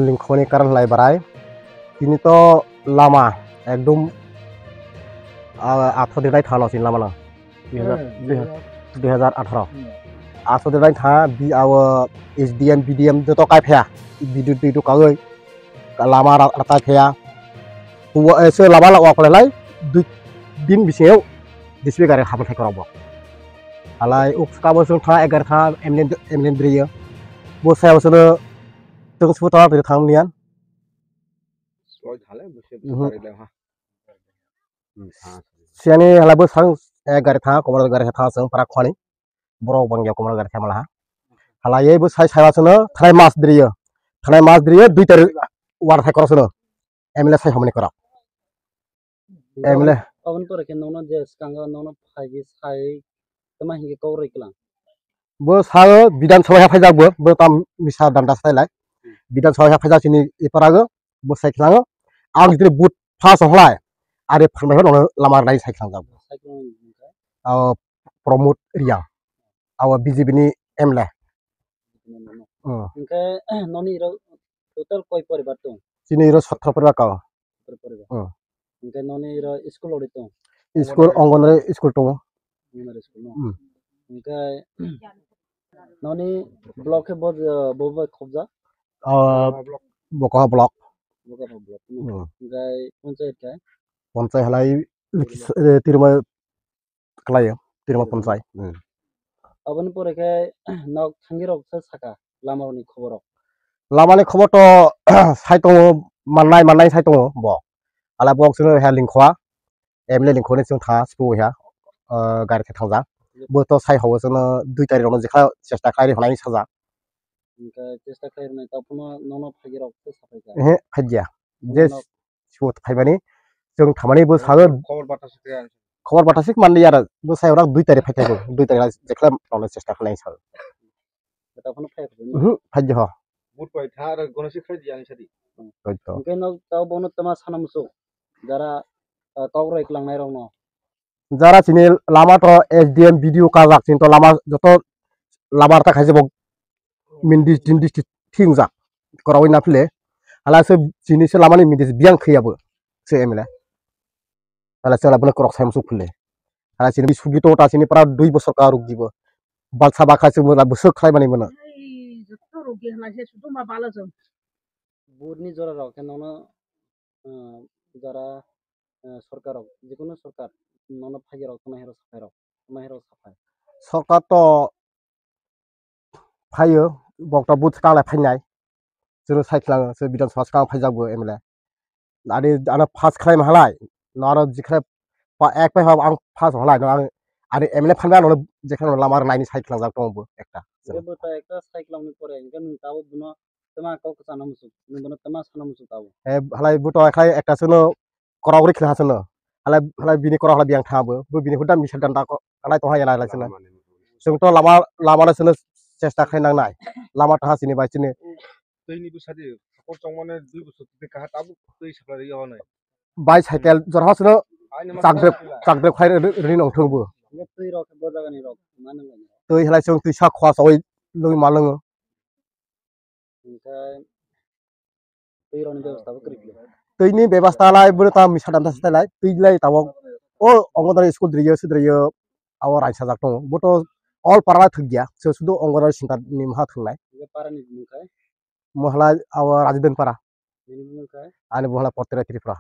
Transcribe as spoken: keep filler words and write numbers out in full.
Lingkhoni karon lai barai. Tini to lama ekdom, ah, atho dinai thano sin lama na. Dui hazar, Hmm, dui hazar, dui hazar atharo. Hmm. Atho dinai tha bi awo S D M, B D M joto kai phaya. Bidut, bidut kagoi. Lama ra-, ra-, kai phaya. Kuwa, eh, se lama la wak lai, dui din bisingo D C P gari habal thai korok bo. Halai uk saka bo sung tha, egar tha, M L A, M L A driyo. Bo saya bo sung tong suta tiri thang niyan. Sloi thale, buse, buse Mhm. Tarik le ha. Hmm, ha. Siani halai bo sang, eh, gari tha, komor gari tha, sang parak khani. Borok bangya komor gari tha malaha. Halai bo sai sai sung thanai mas driyo. Thanai mas driyo, dui tarik war thai korok sung. M L A sai homni korok. M L A. Aboni pore khe nono je swkango nono phaidi sai tama hingi kok rwi klang. Bo sao Bidhan Sabha ha phaijak bo, bo tam misa danda sai lai. Bidhan Sabha ha phaijak chini iparago, bo sai khlango. Ang jini but phas hlai. Are phanbai hor nono lama nai sai khlangjak. Sai khlang hingkha? Ah, Pramod Riya. Awa B J P ni M L A. Hmm. Hingkhe noni ro total koi poribar tong? Chini ro sotro poribar kao. Sotro poribar. Hmm. Hingkhe noni ro school ori tong? School Anganwadi school tongo. Anganwadi school no? Hmm. Hingkhe noni block khe bo, bo bai khobjak? Ah, Bokoha block. Bokoha block no? Hmm. Hingkhe ponchayat khe? Ponchayat halai Tirima. Tirima. Khlaio, Tirima Tirima. Ponchai. Hmm. Aboni pore khe nok thangirok se saka lama rokni khobor rok. Lamani khobor to sai tongo, mannai, mannai sai tongo bo. Ala bo chwngno he lingkhoa, M L A lingkhoni chwng tha, sipu ha, ah, gari khe thangjak. Bo to sai hobo chwngno dui tarik rokno jekha chesta khlai rwi hwnai sajak. Hingkhe chesta khlai rwnai, taphano nono phagirok se sapai kha. Ehe, phagya. Je Nono sibo phaimani, chwng thamani bo sago. Khobor bata se kaya. Khobor bata sik manliya, bo sai orak dui tarik phai thaibo, dui tarik lai jekhlai rokno chesta khlai sao. Taphano phai kha. Mhm, phagya ho. But pai tha, ar gono sik khai di ang sadi. Hoi to. Hingkhe no tao bono tama sana musu. Jara, ah, kok roi klangnai rokno. Jara chini lama to S D M B D O kajak, chini to lama joto lama rwta khaijak bo min dis-, din district thingjak korawi na phile. Hala se chini se lamani min dis biyang khiyabo se M L A. Hala se hala bono korok sai musuk phile. Hala chini sugi to ta chini pra dui bosor ka ruk dibo. Balsa bakha se mona bwswk khlai mani mano. Ei, joto ruk di hala se sudu ma bala jong. Burni jora rok khe nono, ah, jara, ah, sorkar rok, jikunu sorkar nono phagirok tama hero saphai rok, tama hero saphai. Sorkar to phaio, bokta but ta lai phainai. Chwrwng sai khwlangno, chwrwng Bidhan Sabha swkang phaijak bo M L A. Ani ano pass khlai ma halai, no aro jikhe pa ek pai hab ang pass halai, no ang ani M L A phan ba no jikhe no lama rwnai ni sai khwlangjak tongo bo ekta. Bo ta ekta sai khwlangni pore, hingkhe nwng tabuk bono tama kok sana musuk, nwng bono tama sana musuk tabuk. E halai bo to ekhlai ekta chwngno korok rwi khwlai ha chwngno. Halai, halai bini korok halai biyang tha bo, bo bini huda misa danda ko, halai tong ha ya lai lai chwngno. Chwng to lama, lama no chwngno chesta khlai nang nai. Lama tha chini bai chini. Twi ni bwsa di, hakor chongmani dui bosor twi kaha tabuk twi sakla ri hwnwi. Bicycle jorha sino chakdrep, chakdrep khai ri, ri nong thung bo. Twi rok bo jaga ni rok, ma nang. Twi halai chwng twi sak khwa sawi lwi ma lwngo. Hingkhe twi rok ni bebostha bo kwrwi khlai. Twi ni bebostha lai bwrwi ta misa dam ta lai twi lai tabok. O Anganwadi school driyo sidriyo abo raisa jak tongo. Bo to all para thwk ya. Se sudu Anganwadi center ni maha thwngnai. Hingkhe para ni mung khai? Mo halai abo Rajiben Para. Nini mung khai? Ani bo halai Potra Tripura.